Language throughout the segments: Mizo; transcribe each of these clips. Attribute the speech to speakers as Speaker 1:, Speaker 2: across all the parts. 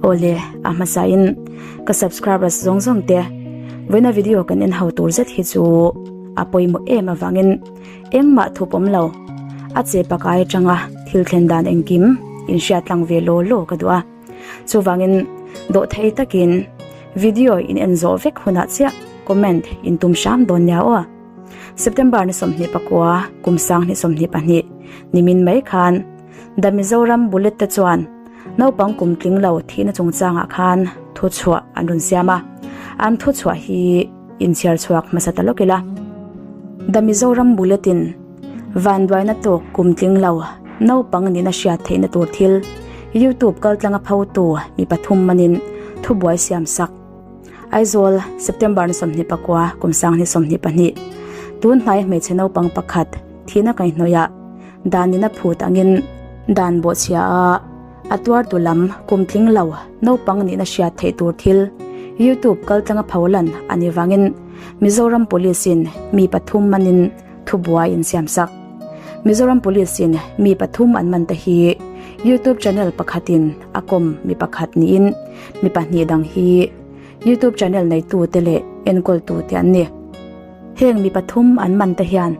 Speaker 1: Awle, a hmasa in ka subscribers zawng zawng te vawiina video kan en ho tur zet hi chu a pawimawh em avangin engmah thup awm lo a che pakai atanga thil thlen dan engkim in hriat tlang ve law law ka duh a. Chuvangin dawhthei takin video in en zawh vek hunah chiah comment in tum hram dawn nia aw. September ni 29 kum 2022 nimin mai khan The Mizoram Bullet te chuan naupang kum tling lo thihna chungchangah khan thu chhuah an rawn siam a, an thu chhuah hi inchhiar chhuak hmasa ta lawk ila. The Mizoram Bullet-in vanduaina tawk kum tling lo naupang nihna hriat theihna tur thil YouTube kaltlanga photu mi pathum manin thubuai siam sak. Aizawl, September ni 29 kum 2022 tun hnai hmeichhe naupang pakhat thihna kaihhnawihah Danin a phut angin dan bawhchhia a a tuartu lam kum tling lo naupang nihna hriat theih tur thil YouTube kaltlanga pholan a ni vangin Mizoram Police in mi pathum manin thubuai in siam sak. Mizoram Police in mi pathum an man te hi YouTube channel pakhatin a kawm mi pakhat niin mi pahnih dang hi YouTube channel neitu te leh enkawltu te an ni. Heng mi pathum an man te hian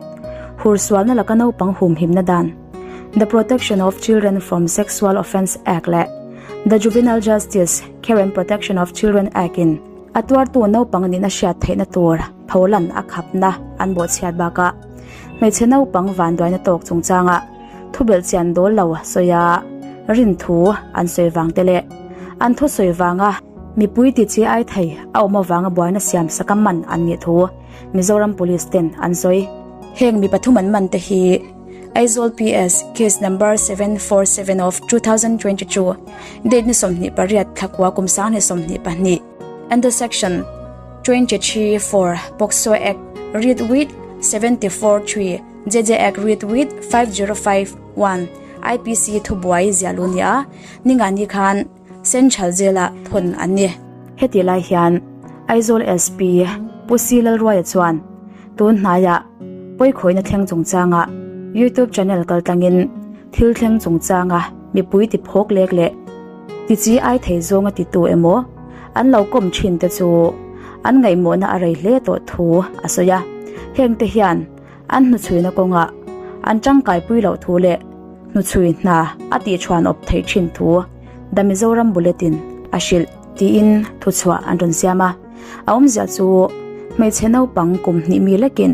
Speaker 1: hursualna laka naupang humhimna dan, The Protection of Children from Sexual Offence Act leh The Juvenile Justice, Care and Protection of Children Act in a tuartu naupang nihna hriat theihna tur pholan a khapna an bawhchhiat bakah hmeichhe naupang vanduaina tawk chungchanga thubelh chian dawl lo sawi a rin thu an sawi vang te leh an thusawi vanga Mipui ti chi ai thei a awm avanga buaina siam saka man an nih thu Mizoram Police ten an sawi. Heng mi pathum an man te hi Aizawl PS Case Number 747 of 2022 date ni 28 thlakua kum 2022 under section 23 4 POCSO Act read with 74 3 JJ Act read with 505 1 IPC thubuai ziahlu nia ningani khan Central Jail-ah thawn an ni. Heti lai hian Aizawl SP Pu Si Lalruaia chuan tun hnaiah pawikhawihna thleng chungchanga YouTube channel kaltlangin thil thleng chungchanga mipui ti phawk lek leh ti chi ai thei zawnga titu emaw an lo kawm thin te chu an ngaihmawhna a rei hle tawh thu a sawi a. Heng te hian An hnuchhuina kawngah an tangkaipui loh thu leh hnuchhui hna a tihchhuan awp theih thin thu The Mizoram Bulletin a hrilh tiin thuchhuah an rawn siam a. A awmzia chu hmeichhe naupang kum hnih mi lekin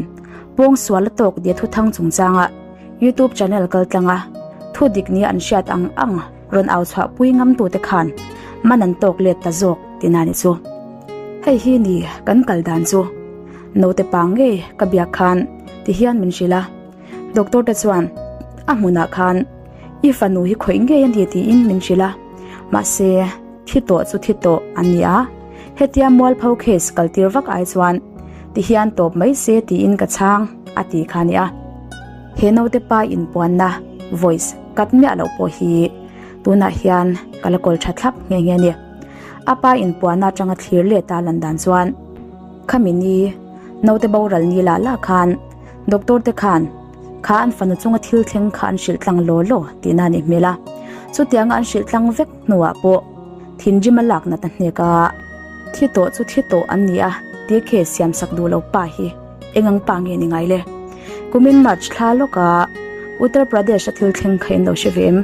Speaker 1: pawngsual a tawk dia thuthang chungchanga YouTube channel kaltlanga thu dik nia an hriat ang ang rawn au chhuahpui ngamtute khan man an tawk let ta zawk tina ni chu. Hei hi ni kan kal dan chu. Naute pa ngei ka biak khan ti hian min hrilh a, doctor te chuan a hmunah khan i fanu hi khawih ngei a ni tiin min hrilh a, mahse thi tawh chu thi tawh an ni a, hetia mualpho case kal tir vak ai chuan ti hian tawp mai se tiin ka chhang a ti kha nia. He naute pa inpuanna voice cut miah loh pawh hi tunah hian ka la kawl tha thlap nghe nghe a ni. A pa inpuanna atanga thlir let a lan dan chuan. Khami ni, naute boral ni lah lah khan doctor te khan kha an fanu chunga thil thleng kha an hrilh tlang law law tihna a nih hmel a. Chutianga an hrilh tlang vek hnuah pawh thinrim a lak nat a hnek a, thi tawh chu thi tawh an ni a tia case siam sak duh lo pa hi eng ang pa nge ni ngai le? Kumin March thla lawka Uttar Pradesh a thil thleng kha in lo hre ve em?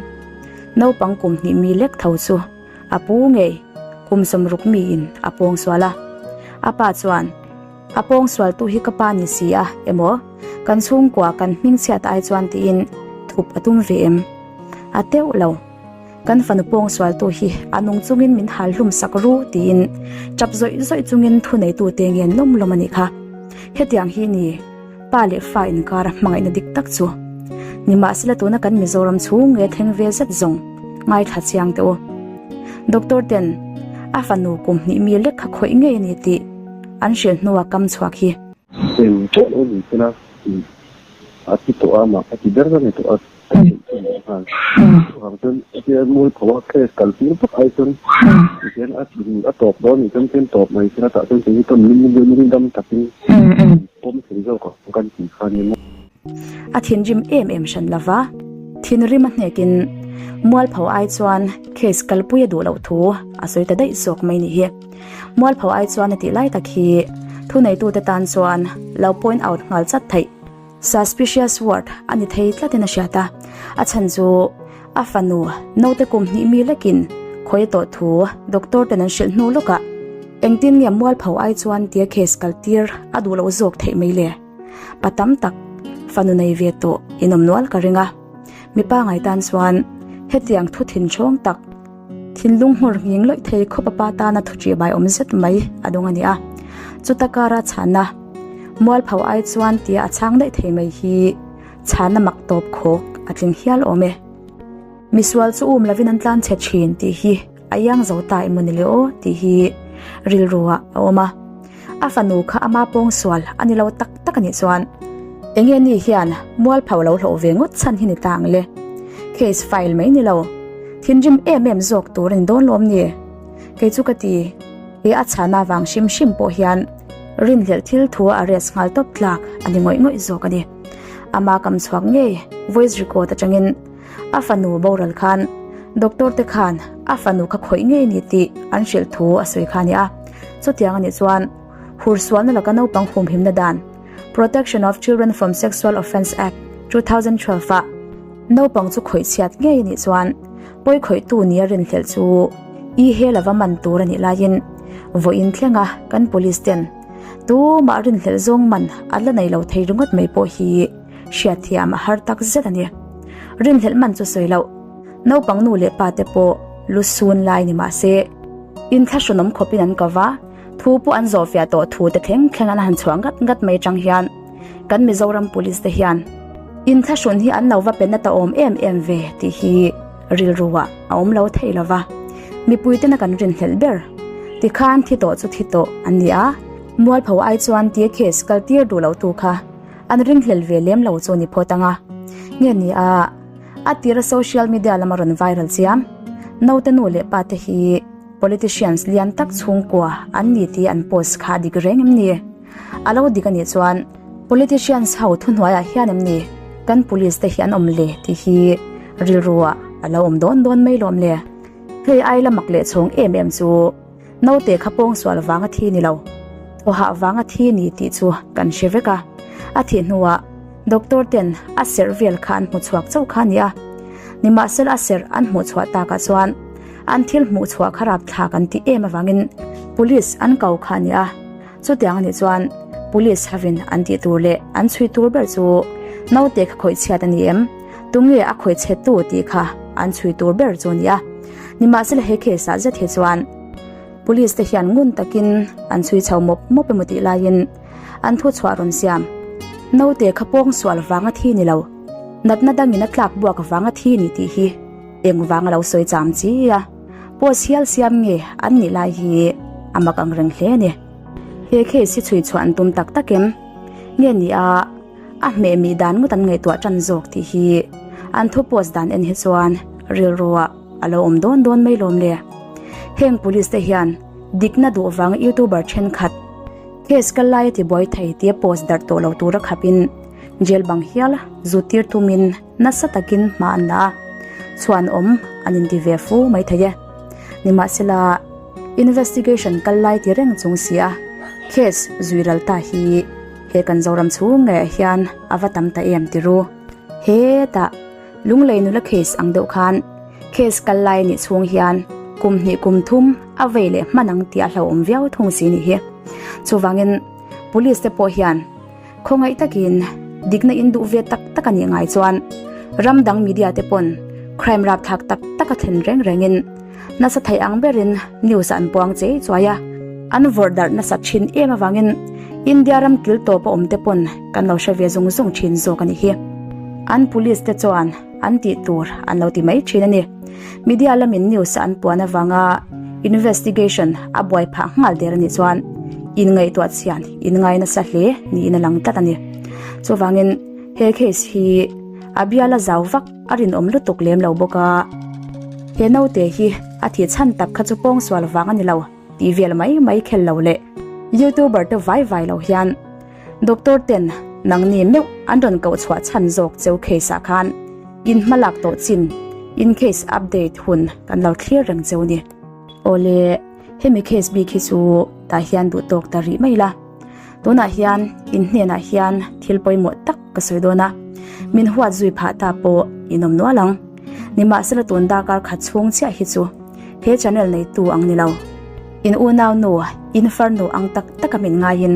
Speaker 1: Naupang kum hnih mi lek tho chu. A pu ngei, kum sawmruk miin a pawng sual a. A pa chuan, A pawng sualtu hi ka pa ni si a, emaw, kan chhungkua kan hmingchhiat ai chuan tiin thup a tum ve em? A teuh lo. Kan fanu pawng sualtu hi a nung chungin min hal hlum sak ru tiin tap zawih zawih chungin thuneitute ngen lawm lawm a nih kha. Hetiang hi ni pa leh fa inkara hmangaihna dik tak chu. Nimahsela tuna kan Mizoram chhung nge thleng ve zet zawng ngaithla chiang teh u. Doctor ten a fanu kum hnih mi lek kha khawih ngei a ni tih an hrilh hnua kam chhuak hi.
Speaker 2: Eng teuh lo ni sela tih a ti tawh a, mah a ti ber a ni tawh a. Chuvang chuan hetia mualpho a case kal tir vak ai chuan tihian a a tawp dawn nih chuan tlem tawp mai sela tah chuan kei hi ka lung dam takin pawm thei zawk ang kan tih kha a ni maw.
Speaker 1: A thinrim em em hran lova, thinrim a hnekin. Mualpho ai chuan case kalpui a duh loh thu a sawi ta daih zawk mai ni hi. Mualpho ai chuan a tih lai tak hi thuneitute tan chuan lo point out nghal chat theih. Suspicious word a ni thei tlatin a hriat a, a chhan chu a fanu naute kum hnih mi lekin khawi a tawh thu doctor ten an hrilh hnu lawkah engtin nge mualpho ai chuan tia case kal tir a duh loh zawk theih mai le? Pa tam tak fanu nei ve tawh inawm nual ka ring a, mipa ngai tan chuan hetiang thu thinchhawng tak Thinlung hmur nghing lawih thei khawp a pa tana thu ṭih bai awm zet mai a dawng a ni a. Chuta kara chhana mualpho ai chuan tia a chhang daih thei mai hi chhana mak tawp khawk a tling hial awm e. Misual chu um lovin an tlan chhe thin tih hi a iang zo ta emaw ni le aw tih hi rilru ah a awm a. A fanu kha ama pawngsual a ni lo tak tak a nih chuan enge ni hian mualpho lo hlawh ve ngawt chhan hi ni ta ang le. Case file mai ni lo. Thinrim em em zawk tur a ni dawn lawm ni? Kei chu ka ti, he a chhana vang hrim hrim pawh hian rinhlelh thil thu a arrest nghal tawp tlak a ni ngawih ngawih zawk a ni. Ama kam chhuak ngei voice record atangin a fanu boral khan doctor te khan a fanu kha khawih ngei ni tih an hrilh thu a sawi kha a ni a. Chutiang a nih chuan hursualna laka naupang humhimna dan Protection of Children from Sexual Offence Act, 2012 ah naupang chu khawih chhiat ngei a nih chuan pawi khawihtu nia rinhlelh chu i he lova man tur a nih laiin vawiin thlenga kan police ten tumah rinhlelh zawng man an la nei lo thei ringawt mai pawh hi hriatthiam a har tak zet a ni. Rinhlelh man chu sawi loh naupang nu leh pa te pawh lu sun lai ni mah se inthlahrunawm khawpin an ko va. Thu pawh an zawhfiah tawh thu te thleng thleng an han chhuah ngat ngat mai chang hian kan Mizoram Police te hian inthlahrun hi an lo va pe na ta awm em em ve tih hi rilru ah a awm lo thei lo va. Mipui tena kan rinhlelh ber tikhan thi tawh chu thi tawh an ni a, mualpho ai chuan tia case kal tir duh lo tu kha an ringhlel ve lem lo chu ni phawt anga nge ni a, a tira social media lama rawn viral chiam naute nu leh pa te hi Politicians lian tak chhungkua an ni tih an post kha a dik reng em ni? A lo dik a nih chuan politicians ho thuhnuaiah hian em ni kan police te hi an awm le tih hi rilru ah a lo awm dawn dawn mai lawm le. Hei ai la mak leh chhawng em em chu naute kha pawngsual vanga thi ni lo, thawhah vanga thi ni tih chu kan hre vek a, a thih hnuah doctor ten a serh vel kha an hmu chhuak chauh kha a ni a, nimahsela a serh an hmuh chhuah takah chuan An thil hmuh chhuah kha rapthlak an tih em avangin Police an ko kha a ni a, chutiang a nih chuan Police hovin an tih tur leh an chhui tur ber chu naute kha khawih chhiat a ni em, tunge a khawih chhe tu tih kha an chhui tur ber chu a ni a. Nimahsela he case ah zet hi chuan Police te hian ngun takin an chhui chho mawp mawp emaw tih laiin an thu chhuah rawn siam. Naute kha pawngsual vanga thi ni lo, natna dangin a tlak buak vanga thi ni tih hi Engvang a lo sawi cham chi a, post hial siam nge an nih lai hi a mak ang reng hle a ni. He case hi chhui chhuah an tum tak tak em? Nge ni a, a hmeh mih dan ngawt an ngaihtuah tan zawk tih hi an thu post dan en hi chuan rilru ah a lo awm dawn dawn mai lawm le. Heng police te hian dikna duh vang youtuber thenkhat case kal lai a ti buai thei tia post darh tawh lo tura khapin jail bang hial zut tir tumin Nasa takin hma an la a, chhuan awm an inti ve fu mai thei e. Nimahsela, investigation kal lai ti reng chung si a, case zui ral ta hi he kan Zoram chhung ngeiah hian a va tam ta em ti ru. Hetah, Lunglei nula case ang deuh khan case kal lai nih chhung hian kum hnih kum thum a vei leh hman ang tih a hlauhawm viau thung si nih hi. Chuvangin, police te pawh hian Khawngaih takin dikna in duh ve tak tak a nih ngai chuan ram dang media te pawn crime rapthlak tak tak a thlen reng rengin nasa thei ang berin news ah an puang chei chuai a, an vawrh darh nasa thin em avangin India ram kil tawp a awm te pawn kan lo hre ve zung zung thin zawk a nih hi. An police te chuan an tih tur an lo ti mai thin a ni. Media lamin news an puan avanga investigation a buai phah nghal der a nih chuan inngaihtuah chhian inngai nasa hle niin a lang tlat a ni. Chuvangin he case hi a biala zau vak a rinawm lutuk lem lo bawk a, he naute hi a thih chhan tak kha chu pawngsual vang a ni lo tih vel mai mai khel lo leh youtuber te vai vai lo hian Doctor ten nangni meuh an rawn koh chhuah chhan zawk cheu case ah khan in hmalak tawh chin. In case update hun kan lo thlir reng cheu ni. Awle, hemi case bik hi chu tah hian duh tawk ta rih mai la. Tunah hian in hnenah hian thil pawimawh tak ka sawi dawn a, min huat zui phah ta pawh in awm nual ang. Nimahsela tun darkar khat chhung chiah hi chu he channel neitu ang ni lo. In unau nu, in farnu ang tak taka min ngaiin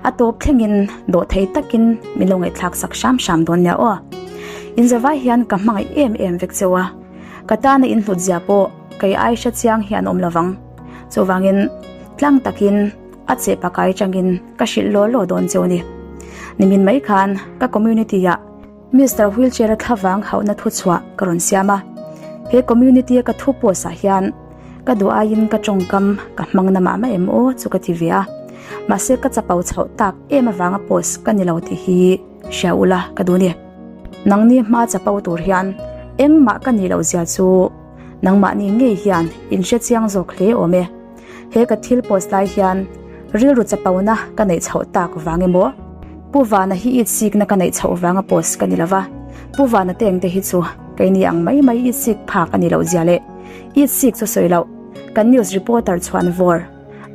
Speaker 1: a tawp thlengin dawh thei takin min lo ngaihthlak sak hram hram dawn nia aw. In zavai hian ka hmangaih em em vek cheu a, ka tana in hlut zia pawh kei ai hre chiang hi an awm lovang. Chuvangin tlang takin a che pakai tangin ka hrilh law law dawn cheu ni. Nimin mai khan ka community ah Mister Wheelchair a thlavang hauhna thu chhuah ka rawn siam a. He community a ka thu post ah hian ka duh aiin ka tawngkam ka hmang na mah mah em aw chu ka ti ve a. Mahse ka chapo chhoh tak em avanga post ka ni lo tih hi hria ula ka duh ni. Nangni hma chapo tur hian engmah ka nih loh zia chu nangmahni ngei hian in hre chiang zawk hle awm e. He ka thil post lai hian rilru chapona ka neih chhoh tak vang emaw? Pu Vana hi itsikna ka neih chhoh vanga post ka ni lova, Pu Vana te engte hi chu keini ang mai mai itsik phak a ni loh zia leh itsik chu sawi loh kan news reporter chhuan vawr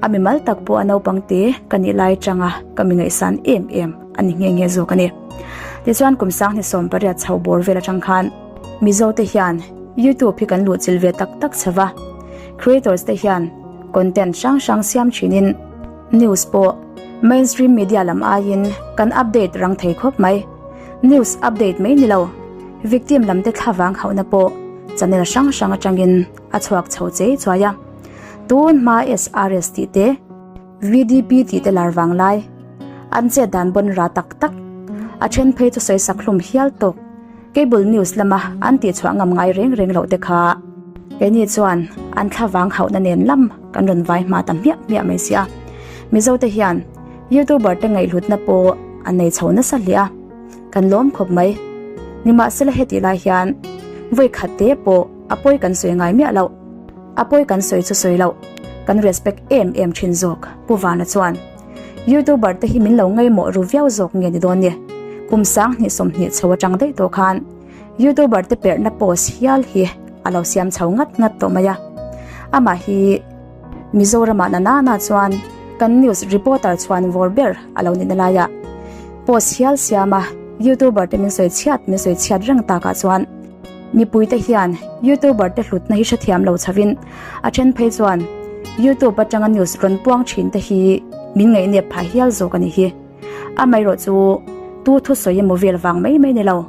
Speaker 1: a mimal tak pawh a naupang te ka nih lai tanga ka mi ngaihsan em em a ni nghe nghe zawk a ni. Tichuan kum sanghnih 18 chho bawr vel atang khan Mizo te hian YouTube hi kan luhchilh ve tak tak chho va, creators te hian content hrang hrang siam thinin news pawh mainstream media lam aiin kan update rang thei khawp mai. News update mai ni lo, victim lam te thlavang hauhna pawh channel hrang hrang atangin a chhuak chho chei chuai a. Tun hma SRS tih te, VDP tih te lar vang lai, an chet dan bawn ra tak tak, a then phei chu sawisak hlum hial tawk. Cable news lama an tihchhuah ngam ngai reng reng loh te kha keini chuan an thlavang hauhna nen lam kan rawn vai hma ta hmiah hmiah mai sia. Mizo te hian YouTuber te ngaihhlutna pawh an nei chho nasa hle a, kan lawm khawp mai. Nimahsela hetih lai hian vawi khat te pawh a pawi kan sawi ngai miah loh. A pawi kan sawi chu sawi loh, kan respect em em thin zawk, Pu Vana chuan. Youtuber te hi min lo ngaimawh ru viau zawk nge ni dawn ni? Kum 2020 chho atang daih tawh khan Youtuber te perhna post hial hi a lo siam chho ngat ngat tawh mai a. Amah hi Mizoramah na nana chuan kan news reporter chhuan vawr ber a lo nihna laiah post hial siam a Youtuber te min sawi chhiat min sawi chhiat reng takah chuan Mipuite hian YouTuber te hlutna hi hrethiam lo chhovin a then phei chuan YouTube atanga news rawn puang thin te hi min ngaihnep phah hial zawk a nih hi. Amaherawh chu tu thusawi emaw vel vang mai mai ni lo,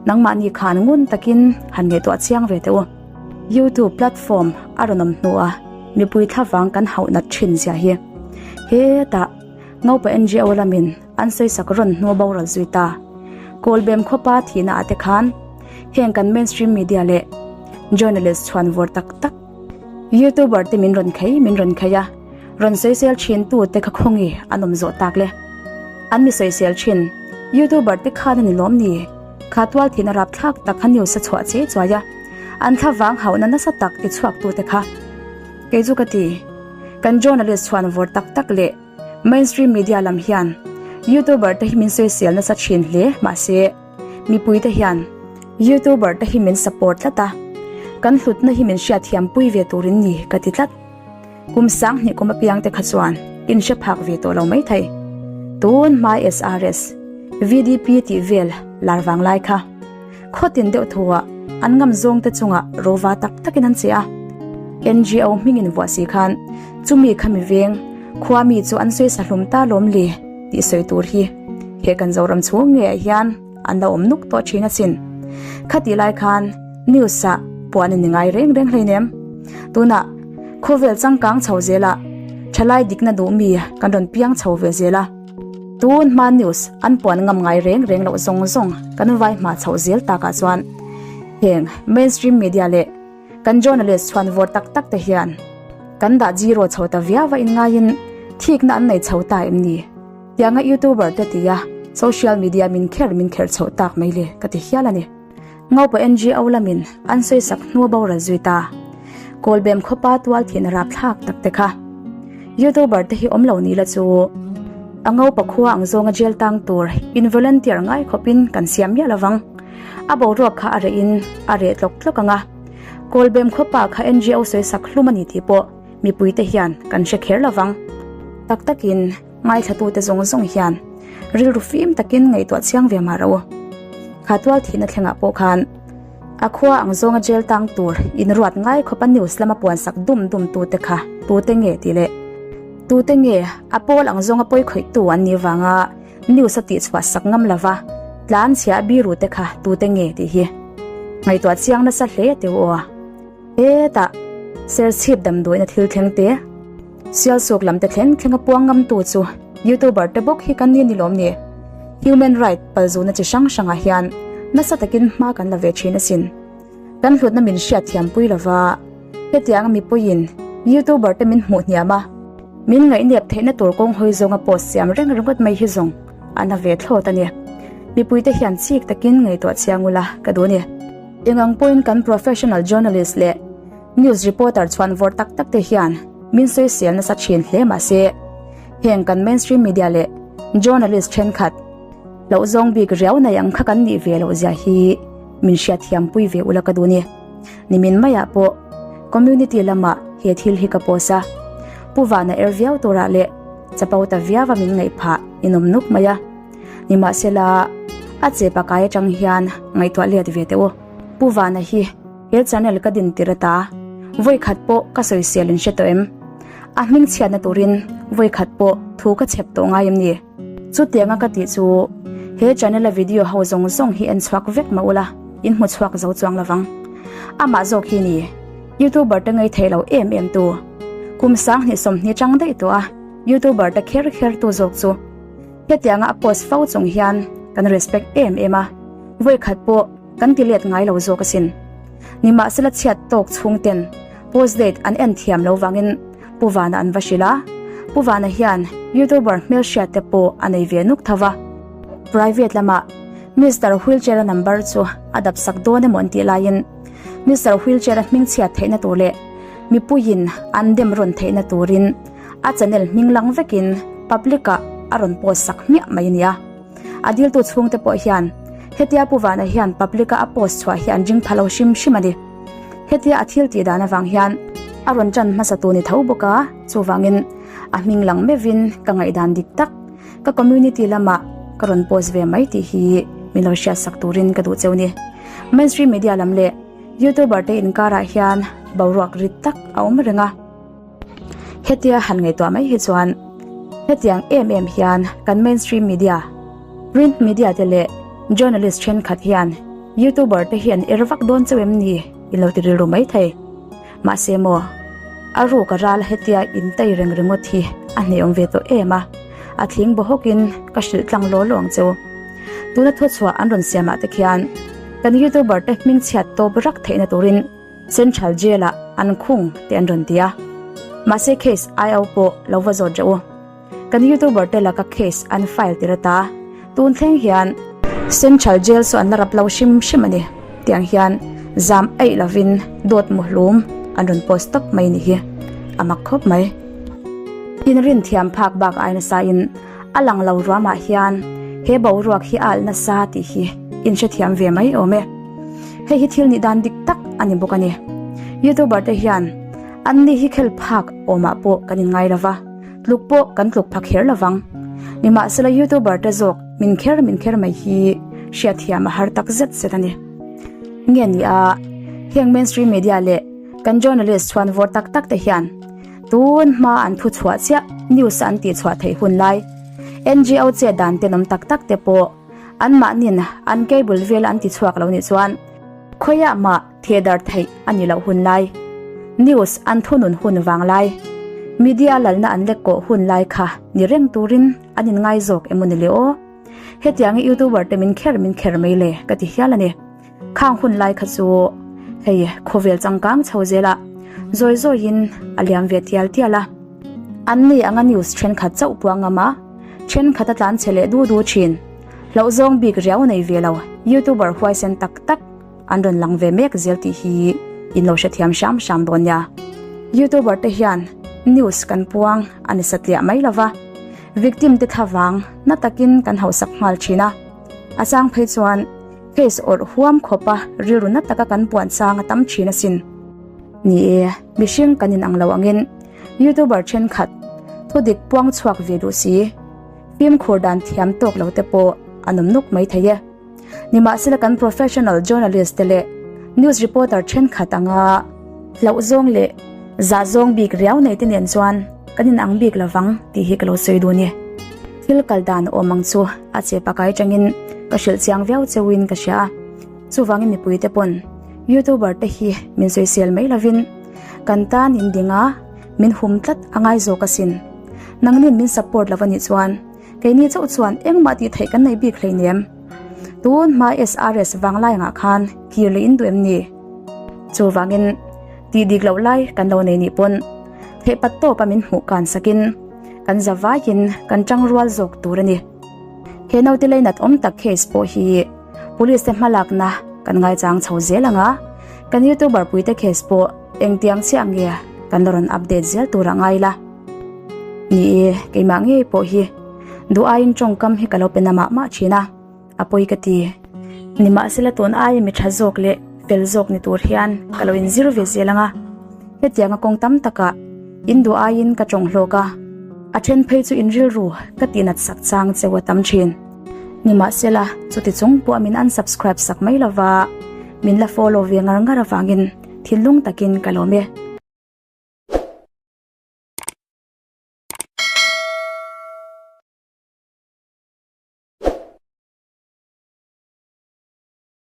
Speaker 1: nangmahni khan ngun takin han ngaihtuah chiang ve teh u. YouTube platform a rawn awm hnua mipui thlavang kan hauh nat thin zia hi hetah Ngopa NGO lamin an sawisak rawn hnu boral zui ta. Kawlbem khawpa thihna ah te khan heng kan mainstream media leh journalist chhuan vawr tak tak youtuber te min rawn khei min rawn khei a, rawn sawisel thin tu te kha khawngi an awm zawh tak le. An mi sawisel thin youtuber te khan a ni lawm ni? Kha tual thihna rapthlak tak kha news a chhuah che chuai a, an thlavang hauhna nasa tak ti chhuak tu te kha. Kei chu ka ti, kan journalist chhuan vawr tak tak leh Mainstream media lam hian YouTuber te hi min sawisel nasa thin hle mahse mipui te hian YouTuber te hi min support tlat a, kan hlutna hi min hriatthiam pui ve turin ni ka ti tlat. Kum 2000 kum apiang te kha chuan in hre phak ve tawh lo mai thei. Tun hma SRS, VDP tih vel lar vang lai kha khawtin deuh thuah an ngam zawng te chungah rova tak takin an che a. NGO hmingin vuah si khan Chumi kha mi veng, khua mi chu an sawi sa hlum ta lawm le tih sawi tur hi he kan Zoram chhung ngeiah hian an lo awm nuk tawh thin asin. Khatih lai khan news ah puan in ni ngai reng reng hleinem. Tunah khawvel changkang chho zelah thalai dikna duh mi kan rawn piang chho ve zel a. Tun hma news an puan ngam ngai reng reng loh zawng zawng kan vai hma chhoh zel takah chuan heng mainstream media leh Kan journalist chhuan vawr tak tak te hian kan dah zero chho ta viau a inngaiin thikna an nei chho ta em ni? Tianga youtuber te tia social media min kher min kher chhoh tak mai le ka ti hial a ni. Ngopa NGO lamin an sawisak hnu boral zui ta. Kawlbem khawpa tual thihna rapthlak tak te kha. Youtuber te hi awm lo ni la chu a ngopa khua ang zawnga jail tang tur in volunteer ngai khawpin kan siam miah lovang. A boruak kha a reh in a reh tlawk tlawk ang a. Kawlbem khawpa kha NGO sawisak hlum a ni tih pawh mipuite hian kan hre kher lo vang. Tak takin ngaithlatute zawng zawng hian rilru fim takin ngaihtuah chiang ve mah rawh u. Kha tual thihna thlengah pawh khan a khua ang zawnga jail tang tur inruat ngai khawpa news lama puansak dum dum tute kha tute nge tih leh tute nge a pawl ang zawnga pawi khawihtu an nih vanga News a tihchhuah sak ngam lova, tlan chhia a biru te kha tute nge tih hi ngaihtuah chiang nasa hle teu aw a. Hetah Serchhip damdawiina thil thleng te, Sialsuk lam te thleng thleng a puang ngam tu chu YouTuber te bawk hi kan ni a ni lawm ni? Human right palzuna chi hrang hrangah hian nasa takin hma kan la ve thin asin. Kan hlutna min hriat thiam pui lova, hetiang mipuiin YouTuber te min hmuh hniam a, min ngaihnep theihna tur kawng hawi zawnga post siam reng ringawt mai hi zawng a na ve thlawt a ni. Mipuite hian chik takin ngaihtuah chiang ula ka duh a ni. Eng ang pawhin kan professional journalist leh news reporter chhuan vawr tak tak te hian min sawisel nasa thin hle mahse, heng kan mainstream media leh journalist thenkhat loh zawng bik riau nei ang kha kan nih ve loh zia hi min hriatthiam pui ve ula ka duh ni. Nimin maiah pawh community lamah he thil hi ka post a, Pu Vana er viau turah leh chapo ta viau a min ngaih phah inawm nuk mai a. Nimahsela a che pakai atang hian ngaihtuah let ve teh u. Pu Vana hi he channel ka din tir ata vawi khat pawh ka sawisel in hre tawh em? A hming chhiatna turin vawi khat pawh thu ka chhep tawh ngai em ni? Chutianga ka tih chu he channel a video ho zawng zawng hi en chhuak vek mah ula in hmu chhuak zo chuang lovang. Amah zawk hi ni youtuber te ngei thei lo em em tu. Kum 20 sawmhnih chang daih tawh a youtuber te kher kher tu zawk chu hetianga a post fo chung hian kan respect em em a, vawikhat pawh kan ti let ngai lo zawk asin. Nimahsela chhiat tawk chhung ten post date an en thiam lo vangin Pu Vana an va hrilh a, Pu Vana hian YouTuber hmelhriat te pawh a nei ve nuk tho va. Private lamah Mister Wheelchair-a number chu a dap sak dawn emaw an tih laiin Mister Wheelchair-a hmingchhiat theihna tur leh mipuiin an dem rawn theihna turin a channel hming lang vekin public-ah a rawn post sak hmiah mai a nia. A diltu chhungte pawh hian hetia Pu Vana hian public-a a post chhuah hi an ring pha lo hrim hrim a ni. Hetia a thil tih dan avang hian a rawn ṭan hmasa tu ni tho bawk a, chuvangin a hming lang meuhin ka ngaihdan dik tak ka community lamah ka rawn post ve mai tih hi min lo hriatsak turin ka duh cheu ni. Mainstream media lam leh youtuber te inkarah hian boruak rit tak a awm reng a. Hetia han ngaihtuah mai hi chuan hetiang em em hian kan mainstream media, print media te leh journalist thenkhat hian youtuber te hi an er vak dawn chauh em ni in lo ti rilru mai thei. Mahse maw, a ruk a ral hetia in tai reng ringawt hi a hneawm ve tawh em a, a thling baw hawkin ka hrilh tlang law law ang cheu. Tuna thuchhuah an rawn siamah te khian kan youtuber te hmingchhiat tawp rak theihna turin Central Jail ah an khung tih an rawn ti a, mahse case IO pawh lo va zawt reuh u. Kan youtuber te laka case an file tir ata tun thleng hian Central Jail chu an la rap lo hrim hrim a ni tiang hian zam eih lovin dawt muhlum an rawn post tawp mai ni hi a mak khawp mai. Inrin thiam phak bak ai nasa in a lang lo ruamah hian he boruak hi a alh nasa tih hi inhrethiam ve mai awm e. Hei hi thil nih dan dik tak a ni bawk a ni. Youtuber te hian an ni hi khel phak awmah pawh kan inngai lo va, tluk pawh kan tluk pha kher lo vang. Nimahsela youtuber te zawk min kher min kher mai hi hriatthiam a har tak zet zet a ni. Nge ni a, heng mainstream media leh kan journalist chhuan vawr tak tak te hian tun hma an thu chhuah chiah news a an tihchhuah theih hun lai NGO chet dan tenawm tak tak te pawh Anmahnin an cable vel an ti chhuak lo nih chuan khawiah mah theh dar theih a ni loh hun lai, news an thunun hun vang lai, media lalna an lek kawh hun lai kha ni reng turin an inngai zawk emaw ni le aw. Hetiang i youtuber te min kher min kher mai le ka ti hial a ni. Khang hun lai kha chu hei khawvel changkang chho zela zawi zawiin a liam ve tial tial a. Anni anga news thenkhat chauh puang ngam a. Thenkhat a tlan chhe leh du du thin. Hlauh zawng bik riau nei ve lo youtuber huaisen tak tak an rawn lang ve mek zel tih hi in lo hrethiam hram hram dawn nia. Youtuber te hian news kan puang a ni satliah mai lova, victim te thlavang na takin kan hausak nghal thin a. A chang phei chuan case awrh huam khawpa rilru na taka kan puan chang a tam thin asin. Ni e, mihring kan inang lo angin YouTuber thenkhat thudik puang chhuak ve duh si, fimkhur dan thiam tawk lo te pawh an awm nuk mai thei e. Nimahsela kan professional journalist te leh news reporter thenkhat anga hlauh zawng leh zah zawng bik riau nei te nen chuan kan inang bik lovang tih hi ka lo sawi dun e. Thil kal dan awm ang chu a che pakai tangin ka hrilh chiang viau cheuhin ka hria a, chuvangin mipui te pawn youtuber te hi min sawisel mai lovin kan tan in ding a, min hum tlat a ngai zawk asin. Nangnin min support lo a nih chuan Keini chauh chuan engmah tih theih kan nei bik hleinem. Tun hma SRS vanglai angah khan kir leh in duh em ni? Chuvangin tih dik loh lai kan lo nei nih pawn theihpat tawpa min hmuh kan sakin kan za vaiin kan tang rual zawk tur a ni. He naute leinat awm tak case pawh hi police te hmalakna kan ngaichang chho zel ang a, kan youtuber puite case pawh engtiang chiah nge kan la rawn update zel tur a ngai la. Ni e, keimah ngei pawh hi duh aiin tawngkam hi ka lo pe na mah mah thin a, a pawi ka ti. Nimahsela tun aia mi tha zawk leh fel zawk ni tur hian ka lo inzir ve zel ang a, hetianga kawng tam takah in duh aiin ka tawng hlawk a, a then phei chu in rilru ka tihnat sak chang cheu a tam thin. Nimahsela chuti chung pawh min unsubscribe sak mai lova, min la follow ve ngar ngar avangin thinlung takin ka lawm e.